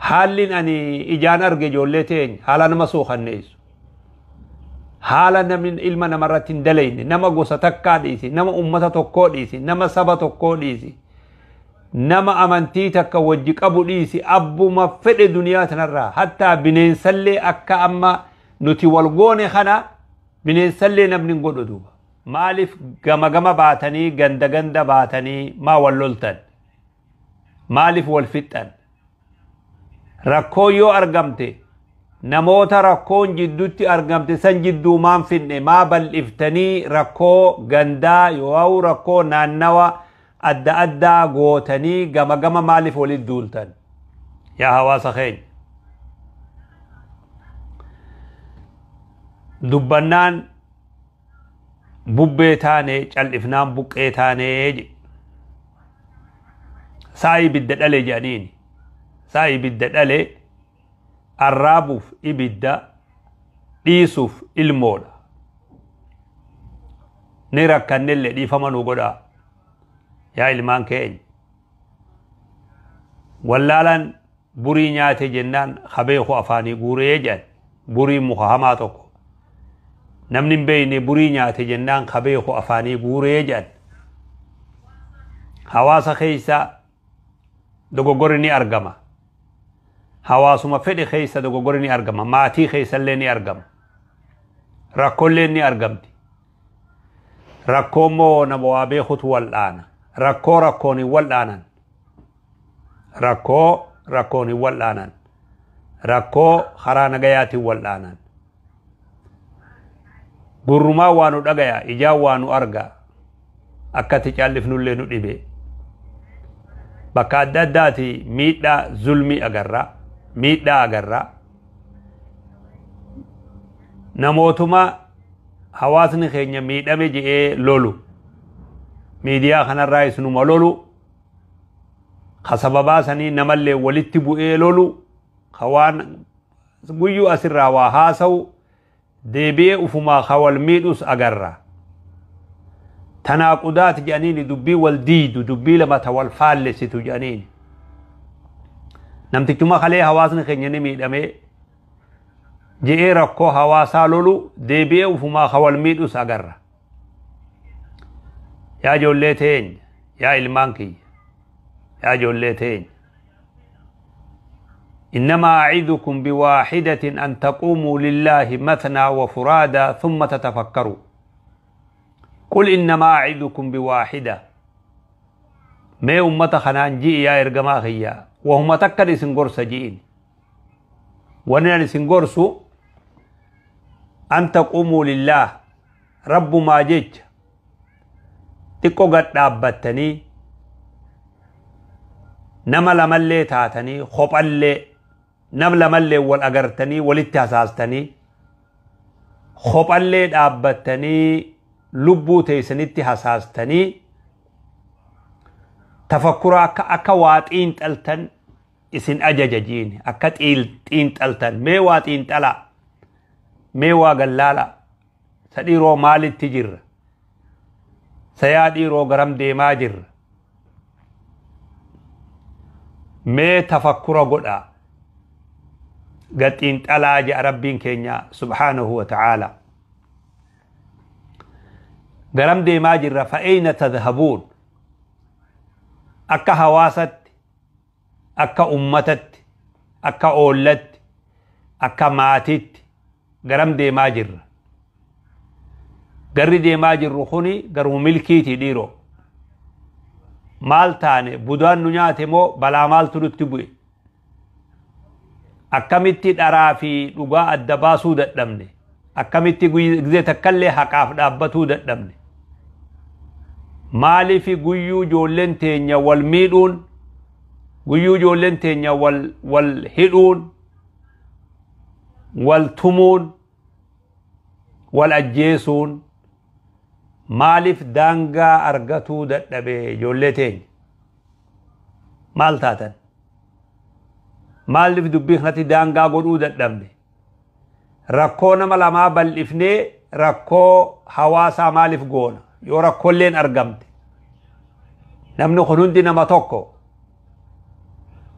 Haalli ani ijaan arge ijoollee teenya haala nama suukanneessu. Haala namni ilma namarratti hin dalayne, nama gosa takkaa dhiisi, nama ummata tokkoo dhiisi, nama saba tokkoo dhiisi, nama amantii takka wajji qabu dhiisi, abbuma fedhe duniyaa tanarraa hattaa bineensallee akka amma nuti wal goone kana bineensallee namni hin godhu duuba. Maaliif gama gama baatanii, ganda ganda baatanii maa wal loltan? Maaliif wal fixxan? Rakkoo yoo argamte, namoota rakkoon jidduutti argamte san jidduu maan finne, maa bal'iftanii rakkoo gandaa yoo rakkoo naannawa adda addaa gootanii gama gama maaliif walitti duultan? Yaa hawaasa keenya. Dubbannaan bubbee taane, cal'ifnaan buqqee taane jedhe. Sa'a ibidda dhale jedhaniini. Sa'a ibidda dhale arraabuuf ibidda, dhiisuuf ilmoodha. Ni rakkannellee dhiifama nu godhaa. Yaa ilmaan keenya. Wallaalaan burii nyaate jennaan habeeku afaanii guuree jedhan. Burii muka hamaa tokko. Namni hin beekne burii nyaate jennaan habeeku afaanii guuree jedhan. Hawaasa keessa dogoggorri ni argama. Hawaasuma fedhe keessa dogoggorri ni argama. Maatii keessallee ni argama. Rakkoollee ni argamti. Rakkoo immoo nama waa beekutu wal'aana. Rakkoo rakkoon hin wal'aanan. Rakkoo rakkoon hin wal'aanan. Rakkoo karaa nagayaatiin wal'aanan. Gurrumaa waa nu dhagaya, ijaan waa nu arga. Akkatti callifnullee nu dhibe. Bakka adda addaati miidhaa zulmii agarra. Miidhaa agarra. Namootuma hawaasni keenya miidhame je'ee lolu. Miidiyaa kanarraa isinuma lolu. Ka sababaa sanii namallee walitti bu'ee lolu. Ka waan guyyuu asirraa waa haasa'u deebi'ee ufumaa ka wal miidhus agarra. Tanaaqudaati jedhaniini dubbii wal diidu, dubbii lama ta wal faallessitu jedhaniini. Namtichuma kalee hawaasni keenya ni miidhamee je'ee rakkoo hawaasaa lolu deebi'ee ufumaa ka wal miidhus agarra. Yaa ijoollee teenya, yaa ilmaan kiyya, yaa ijoollee teenya. إنما أعظكم بواحدة أن تقوموا لله مثنى وفرادا ثم تتفكروا. قل إنما أعظكم بواحدة. ما أمة خنان جي يا إرجما خيا وهم تكر سنغرس جئين. ونحن سنغرسو أن تقوموا لله رب ما جيت تكو قد دابتني نما لملي تاتني خوب اللي نم لملي والأجرتني ولتحساستني خوب اللي دابتني لبو تيسنتي حساستني تفكر أكا واتين تلتن إسن أجججين أكا تين تلتن مي واتين تلا مي واغلالا سديرو مالي تجر سياديرو غرام ديما جر مي تفكر قدا قد تلا جاء ربين كينيا سبحانه وتعالى غرام ديما جر فأين تذهبون أكا هواست أكا أمتت أكا أولت أكا ماتت غرام ديما جر غري ديما جر خوني غرو ملكيتي ديرو maal taane budaan nu nyaate moo balaa maaltu nutti bu'e akkamitti dharaa fi dhugaa adda baasuu dadhabne akkamitti gizee takkallee haqaaf dhaabbatuu dadhabne maaliif guyyuu ijoolleen teenya wal miidhuun guyyuu ijoolleen teenya wal hidhuun wal tumuun wal ajjeesuun maaliif daangaa argatuu dadhabe ijoollee teenya maal taatan maaliif dubbii kanatti daangaa godhuu dadhabne rakkoo nama lamaa bal'ifnee rakkoo hawaasaa maaliif goona yoo rakkoolleen argamte namni kun hundi nama tokko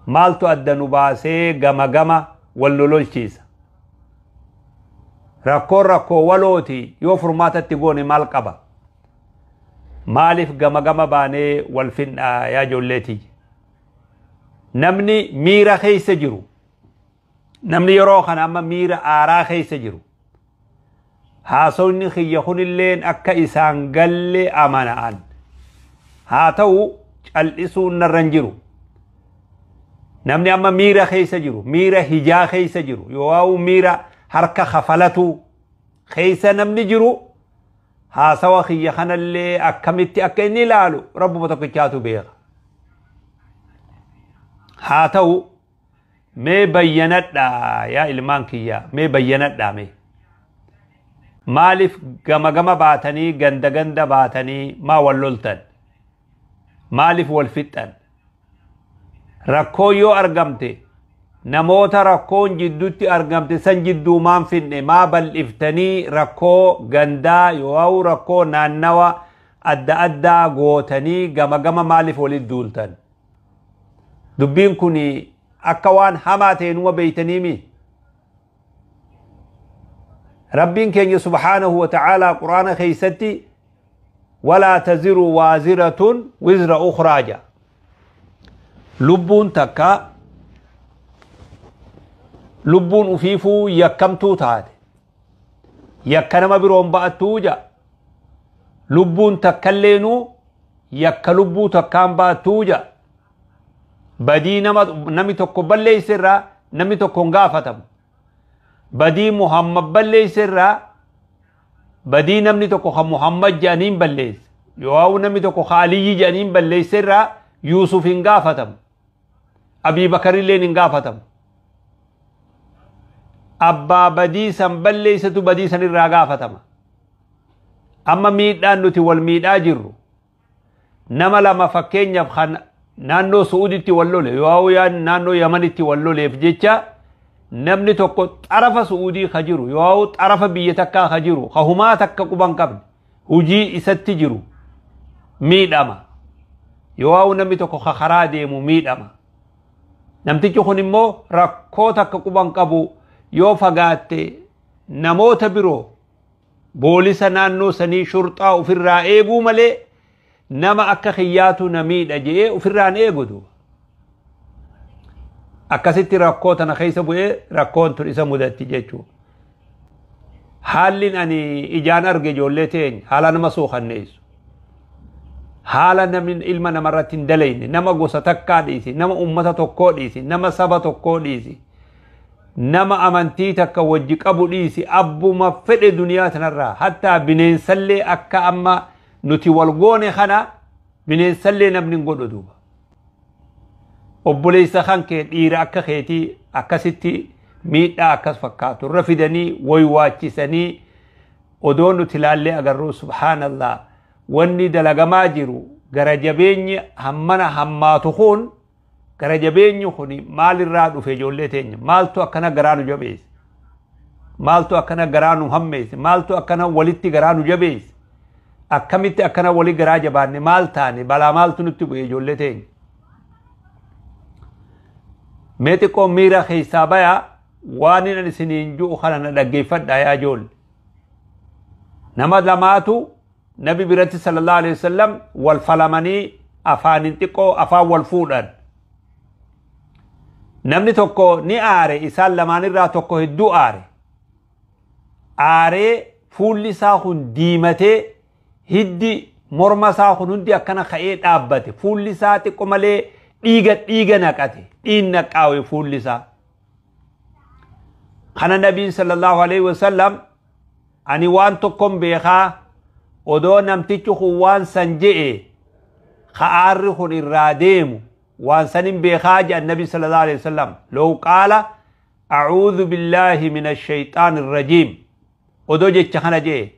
Maaltu adda nu baasee gama gama wal lololchiisa? Rakkoon rakkoo walooti, yoo furmaatatti goone maal qaba? Maaliif gama gama baanee wal finnaa, yaa ijoolleetii? Namni miira keessa jiru, namni yeroo kana amma miira aaraa keessa jiru, haasawni kiyya kunilleen akka isaan galle amana'an. Haa ta'u, cal'isuun narra hin jiru. Namni amma miira keessa jiru, miira hijaa keessa jiru, yoo miira harka kafalatu keessa namni jiru, haasawa kiyya kanallee akkamitti akka inni ilaalu Rabbuma tokkichaatu beeka. Haa ta'u, mee bayyanadhaa, yaa ilmaan kiyya, mee bayyanadhaa. Mee maaliif gama gama baatanii, ganda ganda baatanii maa wal loltan? Maaliif wal fixxan? Rakkoo yoo argamte, namoota rakkoon jidduutti argamte san jidduu maan finne? Maa bal'iftanii rakkoo gandaa yoo rakkoo naannawa adda addaa gootanii gama gama maaliif walitti duultan? Dubbiin kun akka waan hamaa ta'e numa beeytaniimi. Rabbiin keenya subhaanahu wa ta'aalaa Quraana keeysatti "ولا تزر وازرة وزر أخرى" ja. Lubbuun takka lubbuun ufiifuu yakkamtuu taate yakka nama biroon ba'attuu ja. Lubbuun takkaleenuu yakka lubbuu takkaan ba'attuu ja. Badii nama namni tokko balleeyse irraa namni tokko hin gaafatamu. Badii Muhammad balleeyse irraa, badii namni tokko kan Muhammad jedhaniin balleeyse yoo namni tokko ka Aliyyi jedhaniin balleeyse irraa Yuusuf hin gaafatamu, Abii Bakarilleen hin gaafatamu. Abbaa badii san balleeysatu badii san irraa gaafatama. Amma miidhaan nuti wal miidhaa jirru, nama lama fakkeenyaaf kan naannoo Su'uuditti wal lole yoo naannoo Yamanitti wal loleef jecha, namni tokko xarafa Su'uudii ka jiru yoo xarafa biyya takkaa ka jiru, ka humaa takka quban qabne, hujii isatti jiru miidhama, yoo namni tokko ka karaa deemu miidhama. Namtichi kun immoo rakkoo takka quban qabu. Yoo fagaatte namoota biroo, boolisa naannoo sanii, shurxaa ofirraa eeguu malee, nama akka kiyyaatu na miidha jedhee ofirraan eegu duuba. Akkasitti rakkoo tana keessa bu'ee rakkoon tun isa mudatti jechuudha. Haalli ani ijaan arge, ijoollee teenya, haala nama suukanneessu. Haala namni ilma namarratti hin dalayne, nama gosa takkaa dhiisi, nama ummata tokkoo dhiisi, nama saba tokkoo dhiisi, nama amantii takka wajji qabu dhiisi, abbuma fedhe duniyaa tanarraa, hattaa bineensallee akka amma nuti wal goone kana bineensallee namni hin godhu duuba. Obboleessa kan kee dhiira akka keetii akkasitti miidhaa akkas fakkaatu irra fidanii waywaachisanii odoo nuti ilaallee agarru, subhaanallah, wanni dalagamaa jiru, gara jabeenyi hammana hammaatu kun, gara jabeenyi kun maalirraa dhufe, ijoollee teenya? Maaltu akkana garaa nu jabeesse? Maaltu akkana garaa nu hammeesse? Maaltu akkana walitti garaa nu jabeesse? Akkamitti akkana wali garaa jabaanne? Maal taane? Balaa maaltu nutti bu'e, ijoollee teenya? Mee xiqqoo miira keessaa bayaa, waan inni isiniin ji'u kana na dhaggeeffadha, yaa ijoolle. Nama lamaatu Nabi biratti sallallahu alaihi wasallam wal falamanii afaanin xiqqoo afaan wal fuudhan. Namni tokko ni aare, isaan lamaanirraa tokko hedduu aare. Aaree fuulli isaa kun diimatee, hiddi morma isaa kun hundi akkana ka'ee dhaabbate. Fuulli isaa xiqqoo malee dhiiga dhiiga naqate, dhiin naqqaawe fuulli isaa. Kana Nabiin sallallahu alaihi wasallam, "Ani waan tokkon beekaa, odoo namtichi kun waan san je'e ka aarri kun irraa deemu waan sanin beekaa" jedhan Nabi sallallahu alaihi wasallam. "لو قال أعوذ بالله من الشيطان الرجيم", odoo jecha kana je'e,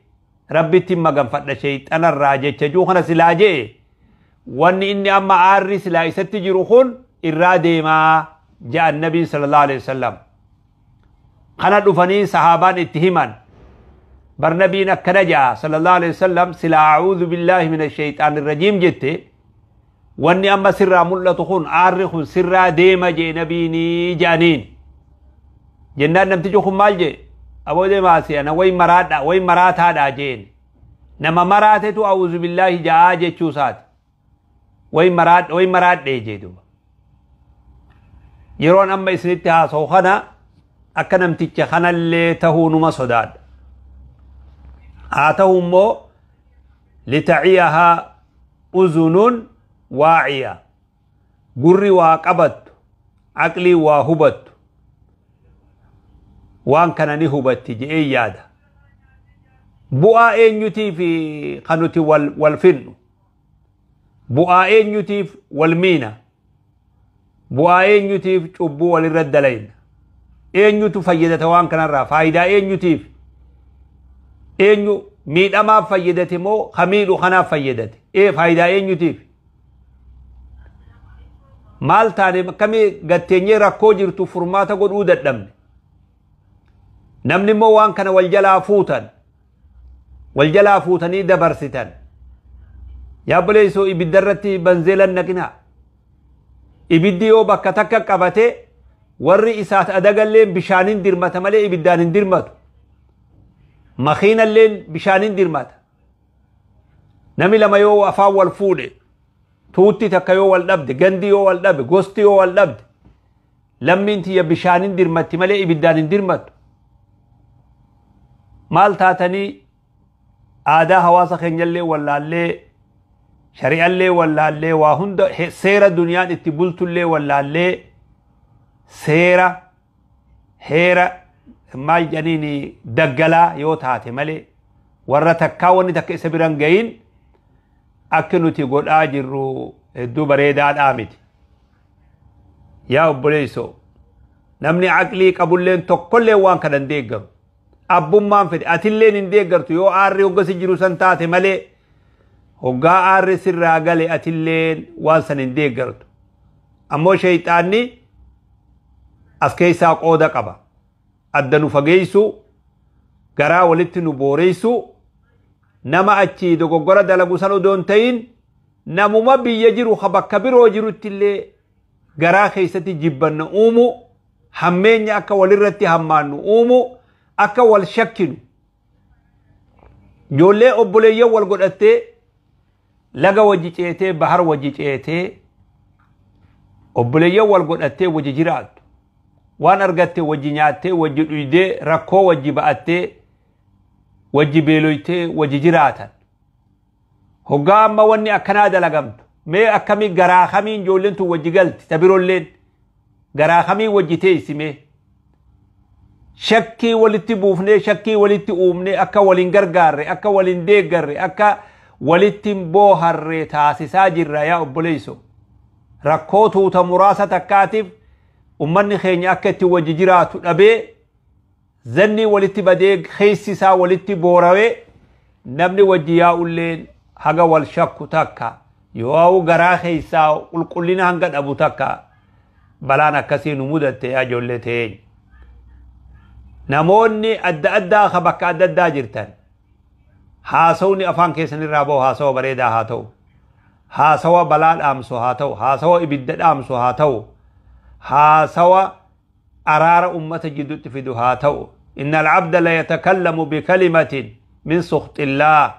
"Rabbitti maganfadha shayxanarraa" jecha juu kana silaa je'e, wanni inni amma aarri silaa isatti jiru kun irraa deemaa jedhan Nabiin sallallahu alaihi wasallam. Kana dhufanii sahaabaan itti himan, bar Nabiin akkana jedha sallallahu alaihi wasallam, silaa "أعوذ بالله من الشيطان الرجيم" jette. Wanni amma sirraa mul'atu kun aarri kun sirraa deema jee nabiinii jedhaniin. Jennaan namtichi kun maal jee? Aboo deemaa si ana way maraadha way maraataadha jeen. Nama maraatetu awuzu billaahi ja'aa jechuu isaati. Way maraadhe way maraadhe jee duuba. Yeroon amma isinitti haasa'u kana akka namticha kanallee tahuu numa sodaadha. Haa ta'u immoo litaciyahaa uzunun waaciya, gurri waa qabattu, aqlii waa hubattu, waan kana ni hubatti je'ee yaada. Bu'aa eenyutiif kan nuti wal finnu, bu'aa eenyutiif wal miina, bu'aa eenyutiif cubbuu walirra dalayna, eenyutu fayyadata waan kanarraa, faayidaa eenyutiif, eenyu miidhamaaf fayyadate moo ka miidhu kanaaf fayyadate, faayidaa eenyutiif? Maal taane akkamii gatteenyee rakkoo jirtu furmaata godhuu dadhabne? Namni immoo waan kana wal jalaa fuutan, wal jalaa fuutanii dabarsitan. Yaa obboleessoo, ibidda irratti banzeelan naqinaa. Ibiddi yoo bakka takka qabate warri isaat adagalleen bishaanin dirmata malee ibiddaan hin dirmatu. Makiinalleen bishaanin dirmata. Namni lama yoo afaan wal fuudhe, tuutti takka yoo wal dhabde, gandi yoo wal dhabe, gosti yoo wal dhabde, lammiin tiyya bishaanin dirmatti malee ibiddaan hin dirmattu. Maal taatanii aadaa hawaasa keenyallee wallaallee, shari'allee wallaallee, waa hunda seera duniyaan itti bultullee wallaallee, seera heera maal jedhaniin daggalaa yoo taate malee warra takkaa wanni takka isa biran gahin akka nuti godhaa jirru hedduu bareedaadhaa miti. Yaa obboleessoo, namni aqlii qabulleen tokkollee waan kana hin deeggaru. Abbummaan fedhe atilleen hin deeggartu yoo aarri hoggasi jiru san taate malee, hoggaa aarri sirraa gale atilleen waan san hin deeggartu. Ammoo sheeyxaanni as keessaa qooda qaba. Adda nu fageessu, garaa walitti nu booreessu, nama achii dogoggora dalagu san odoo hin ta'in namuma biyya jiru ka bakka biroo jirutti illee garaa keessatti jibbanna uumu, hammeenya akka walirratti hammaannu uumu, akka wal shakkinu. Ijoollee obboleeyyan wal godhattee laga wajji ceetee, bahar wajji ceetee, obboleeyyan wal godhattee wajji jiraattu, waan argatte wajji nyaattee, wajji dhuydee, rakkoo wajji ba'attee, wajji beeloytee wajji jiraatan. Hoggaa amma wanni akkanaa dalagamtu mee akkamii garaa kamiin ijoolleen tun wajji galti? Ta biroolleen garaa kamiin wajji teessi? Mee shakkii walitti buufnee, shakkii walitti uumnee, akka waliin gargaarre, akka waliin deeggarre, akka walitti booharre taasisaa jirra. Yaa obboleeyso, rakkoo tuuta muraasa takkaatiif ummanni keenya akka itti wajji jiraatu dhabee, zanni walitti badee, keessi isaa walitti boorawee, namni wajji yaa'ulleen haga wal shakku takka yoo garaa keessaa qulqullina hanga dhabu takka balaan akkasii nu mudatte. Yaa ijoollee teenya, namoonni adda addaa ka bakka adda addaa jirtan, haasawni afaan keessanirraa bahu haasawa bareedaa haa ta'u, haasawa balaa dhaamsu haa ta'u, haasawa ibidda dhaamsu haa ta'u, haasawa araara ummata jidduutti fidu haa ta'u. Inna alcabda la yatakallamu bikalimatin min sukhti illaah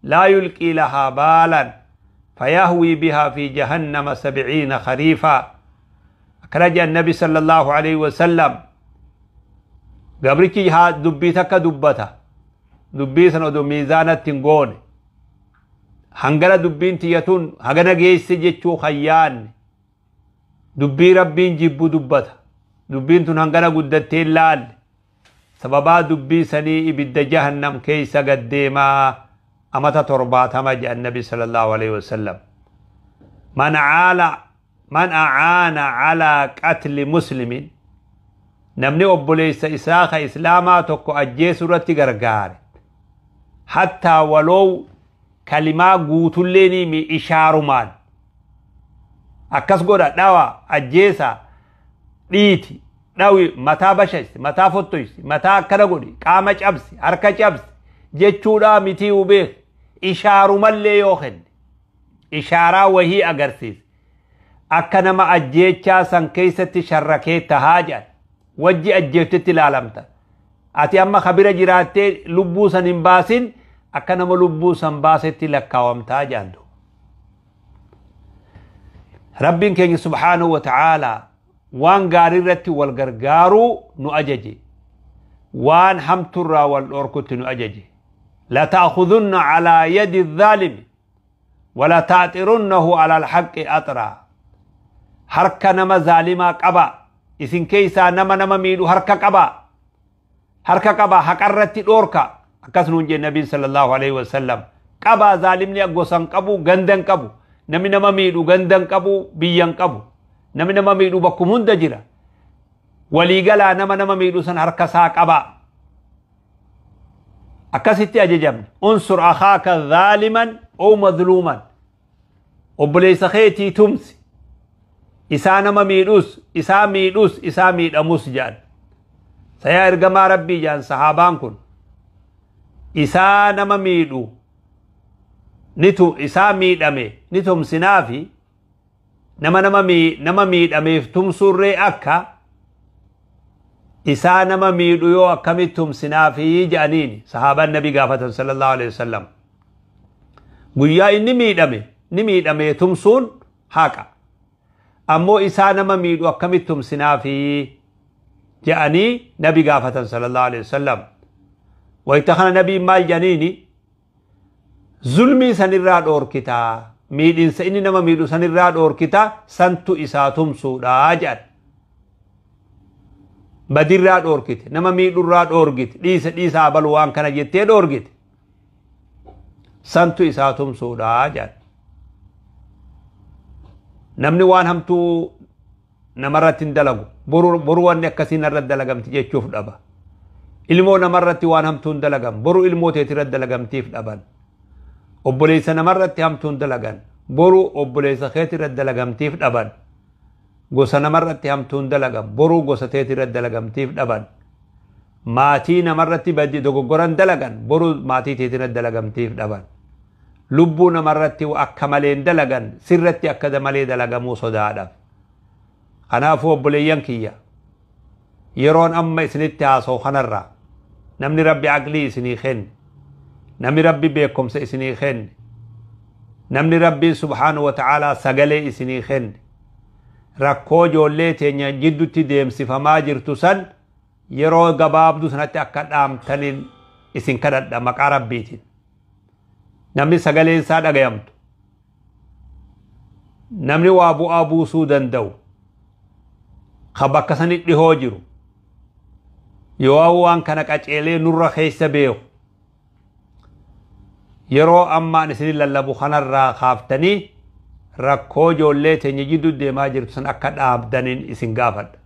laa yulqii lahaa baalan fayahwii bihaa fi jahannama 70 khariifaa. Akkana jedhan Nabi sallallahu alaihi wasallam: gabrichi haa dubbii takka dubbata, dubbii san odoo miizaanatti hin goone, hangana dubbiin tiyyatun hagana geesse jechuu hayyaanne, dubbii Rabbiin jibbu dubbata, dubbiin tun hangana guddattee laalle, sababaa dubbii sanii ibidda jahannam keeysa gaddeemaa amata 70 jedhan Nabi sallallahu alaihi wasallam. Man caala man acaana calaa qatli muslimin, namni obboleessa isaa ka islaamaa tokko ajjeesu irratti gargaare, hattaa waloow kalimaa guutullee ni ishaarumaan akkas godha, dhawa, ajjeesa, dhiiti, dhawi, mataa bashaysi, mataa fottoysi, mataa akkana godhi, qaama cabsi, harka cabsi jechuudha mitii, hubeek ishaarumallee yoo kenne Ishaaraa wahii agarsiise. Akka nama ajjeechaa san keessatti sharrakee tahaa jedhan. Wajji ajjeeftetti ilaalamta. Ati amma kabira jiraattee lubbuu san hin baasin, akka nama lubbuu san baasetti lakkaawamtaa jedhan. Rabbiin keenya subhaanahu wa ta'aalaa waan gaarii irratti wal gargaaruu nu ajaje. Waan hamturraa wal dhorkutti nu ajaje. La ta'khudhunna calaa yadi dhaalimi wala ta'xirunnahu ala alhaqqi axraa. Harka nama zaalimaa qaba. Isin keessaa nama nama miidhu harka qaba. Harka qaba, haqarratti dhoorka. Akkas nuun jenne Nabiin sallallahu alaihi wasallam. Qabaa, zaalimni gosan qabu, gandan qabu. Namni nama miidhu gandan qabu, biyyan qabu. Namni nama miidhu bakkum hunda jira. Waliigalaa nama nama miidhu san harka isaa qaba. Akkasitti ajajamne. Unsur akhaaka zaaliman oo mazluuman. Obboleessa keetii tumsi. Isaa nama miidhus, isaa miidhus, isaa miidhamus jedhan. Sayaa ergamaa Rabbii, jedhan sahaabaan kun. Isaa nama miidhu nitu isaa miidhame ni tumsinaafi, nama nama miidhameef tumsurree akka isaa nama miidhu yoo akkamitti tumsinaafi jedhaniini sahaabaan Nabi gaafatan sallallahu alaihi wasallam. Guyyaa inni miidhame ni miidhame tumsuun haqa. Ammoo isaa nama miidhu akkamitti tumsinaafi jedhanii Nabi gaafatan sallallahu alaihi wasallam. Wayita kana Nabiin maal jedhaniini? Zulmii sanirraa dhoorkitaa, miidhinsa inni nama miidhu sanirraa dhoorkitaa, santu isaa tumsuudha jedhan. Badirraa dhoorkite, nama miidhurraa dhoorgite, dhiisa dhiisaa balu waan kana jettee dhoorgite. Santu isaa tumsuudha jedhan. Namni waan hamtuu namarratti hin dalagu, boru wanni akkasii narratti dalagamti jechuuf dhaba. Ilmoo namarratti waan hamtuu hin dalagan, boru ilmoo teetirratti dalagamtiif dhaban. Obboleessa namarratti hamtuu hin dalagan, boru obboleessa keetirratti dalagamtiif dhaban. Gosa namarratti hamtuu hin dalagan, boru gosa teetirratti dalagamtiif dhaban. Maatii namarratti badii dogoggoran dalagan, boru maatii teetirratti dalagamtiif dhaban. Lubbuu namarratti akka malee hin dalagan, sirratti akka malee dalagamuu sodaadhaaf. Kanaafuu obboleeyyan kiyya, yeroon amma isinitti haasa'u kanarraa namni Rabbi aqlii isinii kenne, namni Rabbi beekumsa isinii kenne, namni Rabbiin subhaanahu wa ta'aalaa sagalee isinii kenne, rakkoo ijoollee teenya jidduutti deemsifamaa jirtu san yeroo gabaabduu sanatti akka dhaamtaniin isin kadhadha maqaa Rabbiitiin. Namni sagaleen isaa dhagayamtu, namni waa bu'aa buusuu danda'u, ka bakka sani dhihoo jiru, yoo waan kana qaceelee nurra keessa beeku, yeroo ammaan isin lallabu kanarraa kaaftanii rakkoo ijoollee teenya jidduu deemaa jirtu san akka dhaabdaniin isin gaafadha.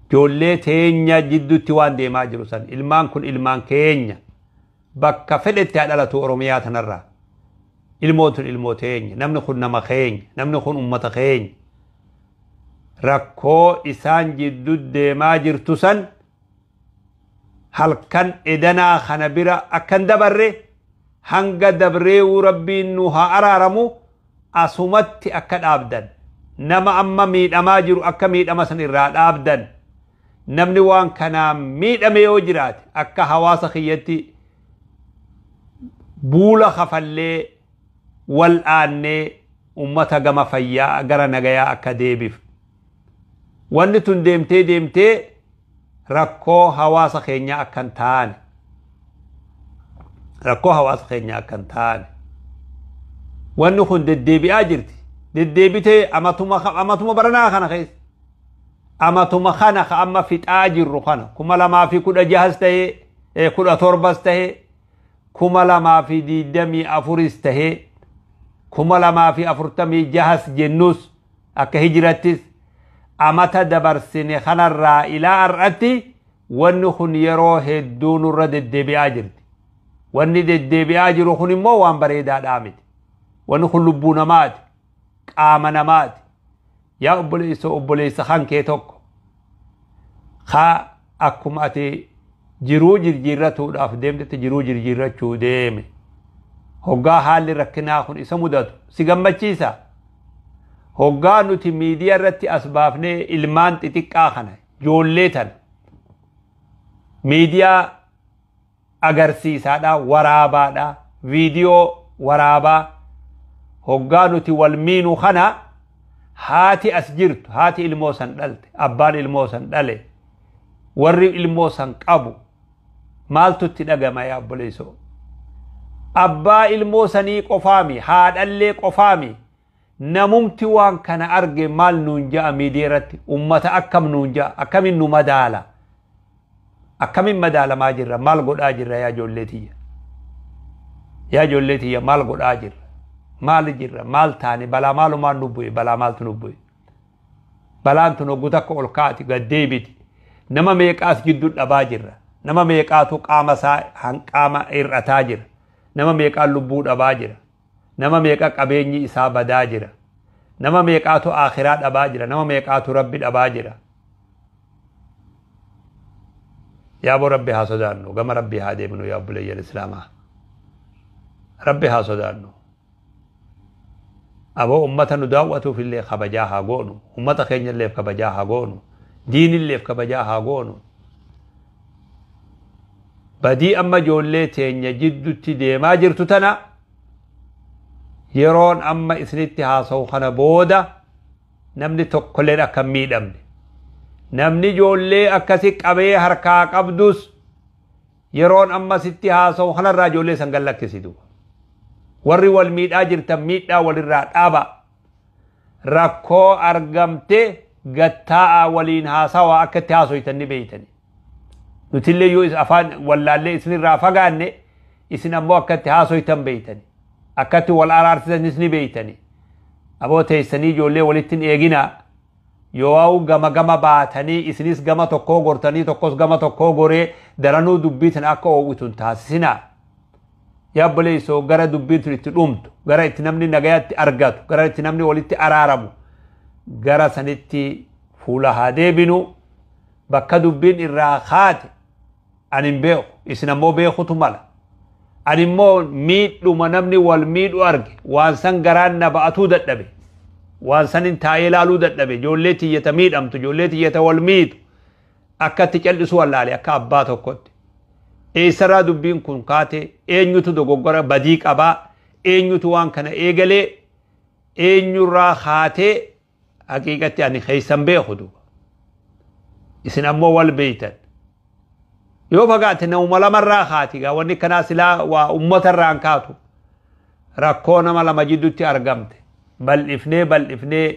Ijoollee teenya jidduutti waan deemaa jiru san, ilmaan kun ilmaan keenya, bakka fedhetti haa dhalatu Oromiyaa tanarraa. Ilmoon tun ilmoo teenya, namni kun nama keenya, namni kun ummata keenya. Rakkoo isaan jidduu deemaa jirtu san halkan edanaa kana bira akkan dabarre, hanga dabreewuu Rabbiin nu haa araaramu, asumatti akka dhaabdan, nama amma miidhamaa jiru akka miidhama san irraa dhaabdan, namni waan kanaa miidhame yoo jiraate akka hawaasa kiyyatti buula kafallee wal aannee ummata gama fayyaa gara nagayaa akka deebif. Wanni tun deemtee deemtee rakkoo hawaasa keenyaa akka hin taane. Rakkoo hawaasa keenyaa akka hin taane. Wanni kun deddeebi'aa jirti. Deddeebitee amatuma baranaa kana keessa. Amatuma kana ka amma fixaa jirru kana 2016s ta'ee, 17s ta'ee, 2024s ta'ee, 2046s jennus, akka hijirattis amata dabarsine kanarraa ilaa har'atti wanni kun yeroo hedduu nurra deddeebi'aa jirti. Wanni deddeebi'aa jiru kun immoo waan bareedaadhaa miti. Wanni kun lubbuu namaati. Qaama namaati. Yaa obboleessa, obboleessa kan kee tokko ka akkuma ati jiruu jirjiirratuudhaaf deemtetti jiruu jirjiirrachuu deeme. Hoggaa haalli rakkinaa kun isa mudatu si gammachiisa? Hoggaa nuti miidiyaa irratti as baafnee ilmaan xixiqqaa kana, ijoollee tana miidiyaa agarsiisaadha, waraabaadha, viidiyoo waraabaa, hoggaa nuti wal miinu kana, haati as jirtu, haati ilmoo san dhalte, abbaan ilmoo san dhale, warri ilmoo san qabu maaltu itti dhagama yaa obboleessoo? Abbaa ilmoo sanii qofaami, haadhallee qofaami, namumti waan kana arge maal nuun ja'a? Miidiyaa irratti ummata akkam nuun ja'a? Akkamiin nu madaala? Akkamiin madaalamaa jirra? Maal godhaa jirra yaa ijoollee tiyya? Yaa ijoollee tiyya, maal godhaa jirra? Maal jirra? Maal taane? Balaa maalumaan nu bu'e? Balaa maaltu nu bu'e? Balaan tun hoggu takka ol kaati gad deebiti. Nama meeqaas gidduu dhabaa jirra? Nama meeqaatu qaama isaa hanqaama hir'ataa jira? Nama meeqaan lubbuu dhabaa jira? Nama meeqa qabeenyi isaa badaa jira? Nama meeqaatu akhiraa dhabaa jira? Nama meeqaatu Rabbi dhabaa jira? Yaaboo, Rabbi haa sodaannu, gama Rabbi haa deemnu. Yaa obboleeyyan Islaamaa, Rabbi haa sodaannu. Aboo, ummata nu daawwatuuf illee kabajaa haa goonu, ummata keenya illeef kabajaa haa goonu, diinilleef kabajaa haa goonu. Badii amma ijoollee teenya jiddutti deemaa jirtu tana, yeroon amma isinitti haasa'u kana booda namni tokkolleen akka hin miidhamne, namni ijoollee akkasi qabee harkaa qabdus yeroon amma sitti haasa'u kanarraa ijoollee san gallakkisitu. Warri wal miidhaa jirtan miidhaa walirraa dhaaba. Rakkoo argamte gattaa'aa waliin haasawaa. Akka itti haasoytan ni beeytani. Nutillee yoo afaan wallaallee isinirraa fagaanne, isin ammoo akka itti haasoytan beeytani, akka itti wal araarsisanis ni beeytani. Aboo, teessanii ijoollee walitti hin eeginaa. Yoo gama gama baatanii, isinis gama tokkoo gortanii, tokkos gama tokkoo goree, daranuu dubbii tana akka oowwitu hin taasisinaa. Yaa obboleessoo, gara dubbiin tun itti dhumtu, gara itti namni nagayatti argatu, gara itti namni walitti araaramu, gara sanitti fuula haa deebinu. Bakka dubbiin irraa kaate ani hin beeku, isin ammoo beekutu mala. Ani immoo miidhuma namni wal miidhu arge, waan san garaan na ba'atuu dadhabe, waan san hin taa'ee ilaaluu dadhabe. Ijoollee tiyyata miidhamtu, ijoollee tiyyata wal miitu akka itti cal'isu wallaale. Akka abbaa tokkotti, eessarraa dubbiin kun kaate? Eenyutu dogoggora badii qabaa? Eenyutu waan kana eegalee? Eenyurraa kaatee? Haqiiqatti ani keeysan beeku duuba, isin ammoo wal beeytan. Yoo fagaate namuma lamarraa kaati gaa. Wanni kanaa silaa waa ummatarraan kaatu, rakkoo nama lama jidduutti argamte bal'ifnee bal'ifnee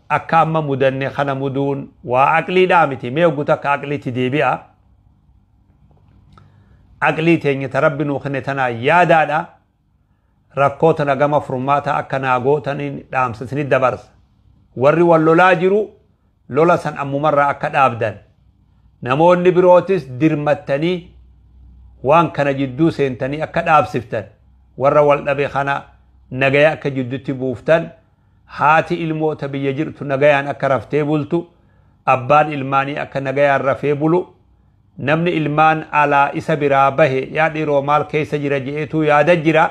akka amma mudanne kana muduun waa aqliidhaa miti. Mee oggu takka aqliitti deebi'a. Aqlii teenya ta Rabbi nuu kenne tanaa yaadaadha. Rakkoo tana gama furmaata akka naa gootaniin dhaamsa isinit dabarsa. Warri wal lolaa jiru lola san ammumarraa akka dhaabdan, namoonni birootis dirmattanii waan kana jidduu seentanii akka dhaabsiftan, warra wal dhabe kana nagaya akka jidduutti buuftan, haati ilmoota biyya jirtu nagayaan akka raftee bultu, abbaan ilmaanii akka nagayaan rafee bulu, namni ilmaan alaa isa biraa bahe yaa dhiiroo maal keessa jira je'eetu yaada jira.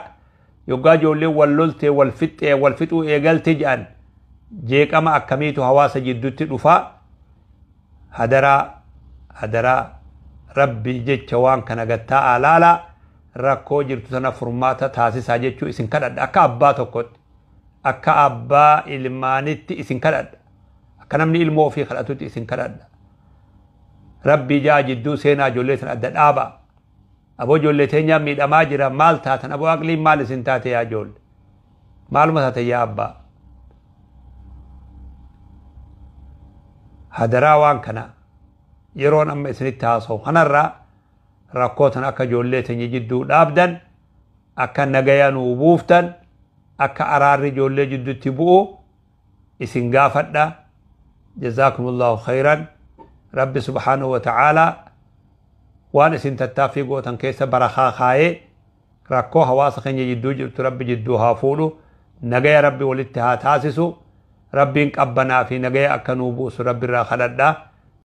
Yoggaa ijoolleen wal loltee wal fixxee wal fixuu eegalte jedhan, jeeqama akkamiitu hawaasa jidduutti dhufa? Hadaraa, hadaraa, Rabbi jecha waan kana gattaa'aa laala. Rakkoo jirtu sana furmaata taasisaa jechuu isin kadhadha. Akka abbaa tokkotti, akka abbaa ilmaanitti isin kadhadha, akka namni ilmoo ofii kadhatutti isin kadhadha. Rabbii jaa jidduu seenaa, ijoollee sana adda dhaaba. Aboo, ijoollee teenyaa miidhamaa jira. Maal taatan? Aboo, aqliin maal isin taate? Yaa ijoollee, maaluma taate? Yaa abbaa, hadaraa, waan kana yeroon amma isinitti haasa'u kanarraa rakkoo tan akka ijoollee teenya jidduu dhaabdan, akka nagaya nuu buuftan, akka araarri ijoollee jidduutti bu'u isin gaafadha. جزاكم الله خيرا. Rabbi سبحانه وتعالى waan isin tattaaffii gootan keessa barakaa kaayee, rakkoo hawaasa keenya jidduu jirtu Rabbi jidduu haa fuudhu, nagaya Rabbi walitti haa taasisu, Rabbiin qabbanaa fi nagaya akka nuu buusu Rabbi irraa kadhadha.